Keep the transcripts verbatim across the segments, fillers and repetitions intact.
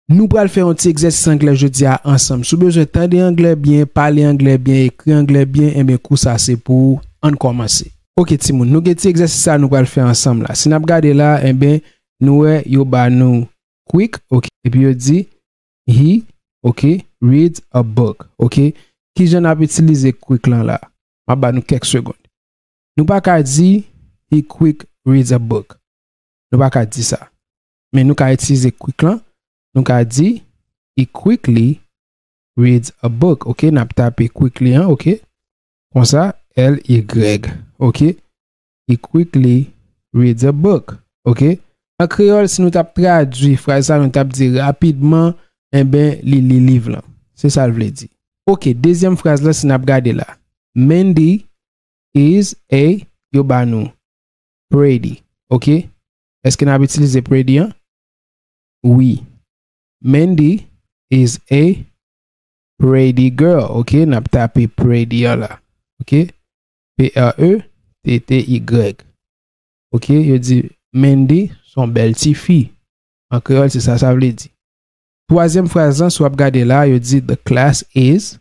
Nou pral fè yon ti egzèsis anglè jodi a ansanm. Si w bezwen tande anglè byen, pale anglè byen, ekri anglè byen, enben kou sa se pou ou. Ann kòmanse. Oke timoun, nou gen ti egzèsis sa nou pral fè ansanm la. Si n ap gade la, enben nou wè yo ba nou quick, oke, epi yo di he, oke, reads a book, oke. Kijan n ap itilize quick lan la? M ap ba nou kèk segonn. Nou pa ka di he quick reads a book. Nou pa ka di sa. Men nou ka itilize quick lan. Nou ka di he quickly reads a book. Oke, n ap tape quickly an, oke. Konsa, L Y, oke. He quickly reads a book, oke. An kreyòl, si nou t ap tradui fraz sa, nou t ap di rapidman, enben, li li liv lan. Se sa l vle di. Oke, dezyèm fraz lan, si n ap gade la. Mandy is a, yo ba nou pretty, oke? Èske n ap itilize pretty an? Wi. Mandy is a pretty girl, oke? N ap tape pretty an la, oke? P R E T T Y. Oke, yo di Mandy se yon bèl ti fi. An kreyòl, se sa sa vle di. Twazyèm fraz lan, si w ap gade la, yo di the class is,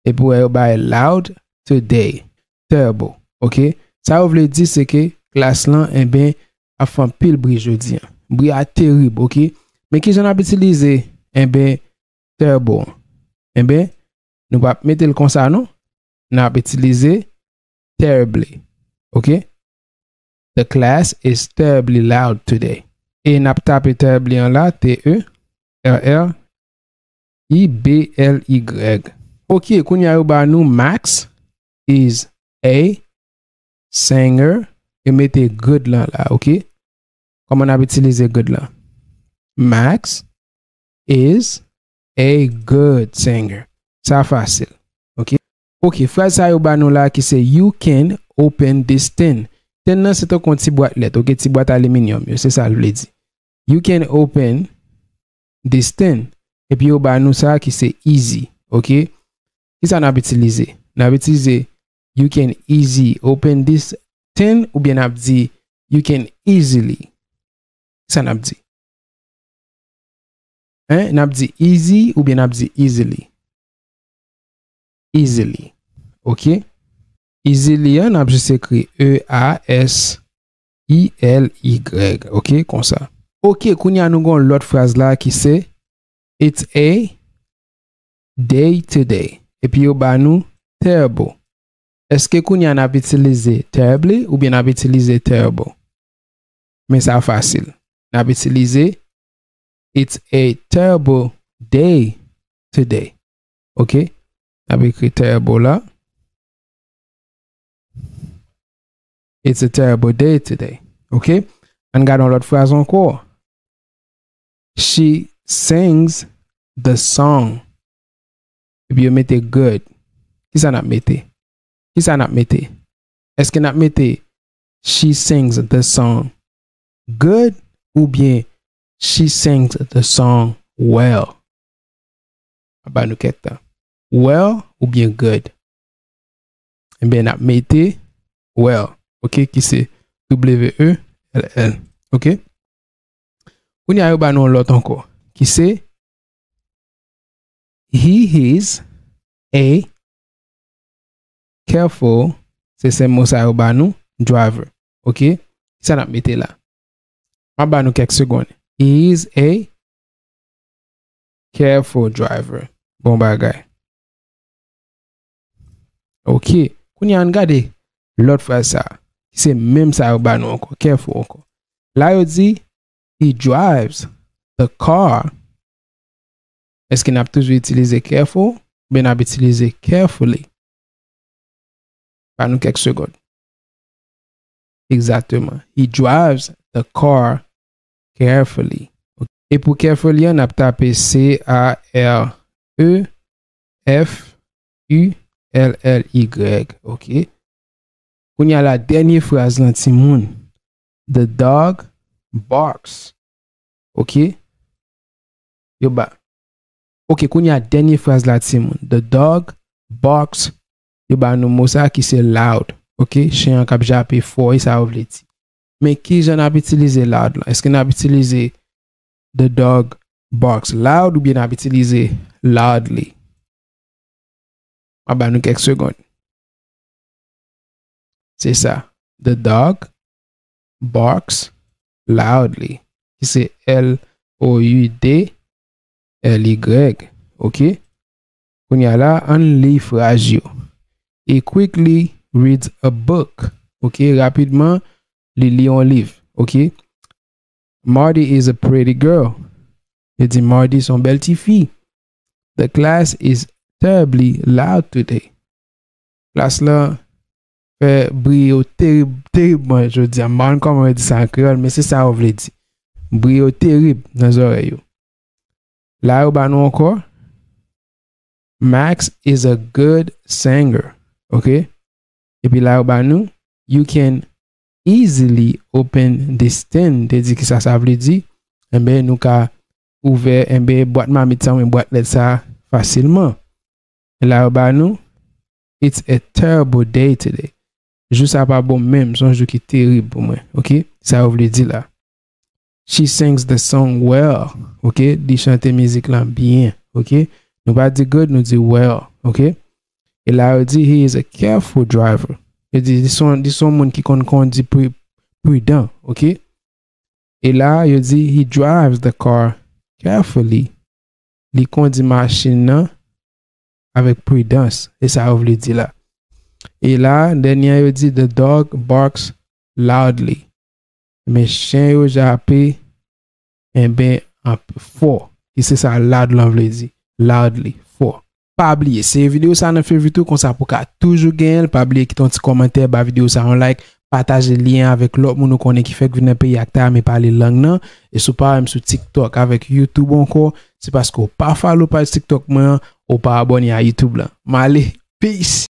epi w wè yo bay loud today. Terrible, oke? Sa yo vle di se ke klas lan, enben, ap fè anpil bri jodi an. Bri a terib, oke? Men kijan n ap itilize, enben, terrible an? Enben, nou p ap mete l konsa non. N ap itilize terribly, oke? The class is terribly loud today. E n ap tape terribly an la, T E R R I B L Y. Oke, kounye a yo ba nou Max is a singer. E mete good lan la, oke? Kòman n ap itilize good lan? Max is a good singer. Sa fasil. Oke? Oke, fraz sa yo ba nou la ki se you can open this tin. Tin nan se tankou yon ti bwat lèt, oke? Ti bwat aliminyòm yo, se sa l vle di. You can open this tin. Epi yo ba nou sa ki se easy, oke? Kisa n ap itilize? N ap itilize you can easy open this tin oubyen n ap di you can easily? Kisa n ap di? Hein? N ap di easy oubyen n ap di easily? Easily. Oke? Easily an, n ap jis ekri E A S I L Y. Oke? Konsa. Oke, kounye a nou gen yon lòt fraz la ki se it's a day today. Epi yo ba nou terrible. Èske kounye a n ap itilize terribly oubyen n ap itilize terrible? Men sa fasil. N ap itilize it's a terrible day today. Oke? N ap ekri terrible la. It's a terrible day today. Oke? Ann gade yon lòt fraz ankò. She sings the song. Epi yo mete good. Kisa n ap mete? Kisa n ap mete? Èske n ap mete she sings the song good oubyen she sings the song well? Aba nou kèk tan. Well oubyen good? Enben, n ap mete well, oke, ki se W E L L, oke? Kounye a yo ba nou yon lòt ankò, ki se he is a careful, se senm mo sa yo ba nou, driver, oke? Kisa n ap mete la? M ap ba nou kèk segonn. He is a careful driver. Bon bagay. Oke. Kounye a, ann gade lòt fraz sa a. Se menm sa yo ba nou ankò. Careful ankò. La, yo di, he drives the car. Èske n ap toujou itilize careful? Oubyen n ap itilize carefully? Ba nou kèk segonn. Egzakteman. He drives the car carefully. E pou carefully an, n ap tape C A R E F U L L Y. Oke. Kounye a la, dènye fraz lan, timoun. The dog barks. Oke. Yo ba. Oke, kounye a, dènye fraz la, timoun. The dog barks. Yo ba nou mo sa ki se loud. Oke, chen an k ap jape fò, e sa yo vle di. Men kijan n ap itilize loud lan? Èske n ap itilize the dog barks loud oubyen n ap itilize loudly? M ap ba nou kèk segonn. Se sa. The dog barks loudly. Ki se L O U D L Y. Ok? Kounye a la, ann li fraz yo. He quickly reads a book. Ok? Rapidman, li li yon liv. Ok? Marty is a pretty girl. Li di Marty se yon bèl ti fi. The class is terribly loud today. Klas la fè bri yo terib, teribman jodi a. M pa konn kòman yo di sa an kreyòl, men se sa yo vle di. Bri yo terib nan zòrèy yo. La yo ba nou ankò. Max is a good singer. Ok? Epi la yo ba nou, you can easily open this tin. Te di ki sa sa vle di? Enben, nou ka ouvè, enben, bwat mamit sa, oubyen bwat lèt sa fasilman. E la yo ba nou, it's a terrible day today. Jou sa pa bon menm, se yon jou ki terib pou mwen. Ok? Sa yo vle di la. She sings the song well. Ok? Li chante mizik lan byen. Ok? Nou pa di good, nou di well. Ok? E la yo di, he is a careful driver. Yo di, li se yon, li se yon moun ki konn kondi pri, pridan. Ok? E la, yo di, he drives the car carefully. Li kondi machin nan avèk pridans. E sa yo vle di la. E la, dènye an, yo di, the dog barks loudly. Men chen yo jape, enben, anp-, fò. Ki se sa loud lan vle di. Loudly, fò. Pa bliye, seye videyo sa nan favorite ou, konsa pou ka toujou genyen l. Pa bliye kite yon ti kòmantè, ba videyo sa yon like, pataje lyen avèk lòt moun ou konnen ki fèk vin nan peyi a ki ta renmen pale lang nan. E si w pa wè m sou TikTok avèk YouTube ankò, se paske w pa follow paj TikTok mwen an, ou pa abòne a YouTube lan. M ale, peace!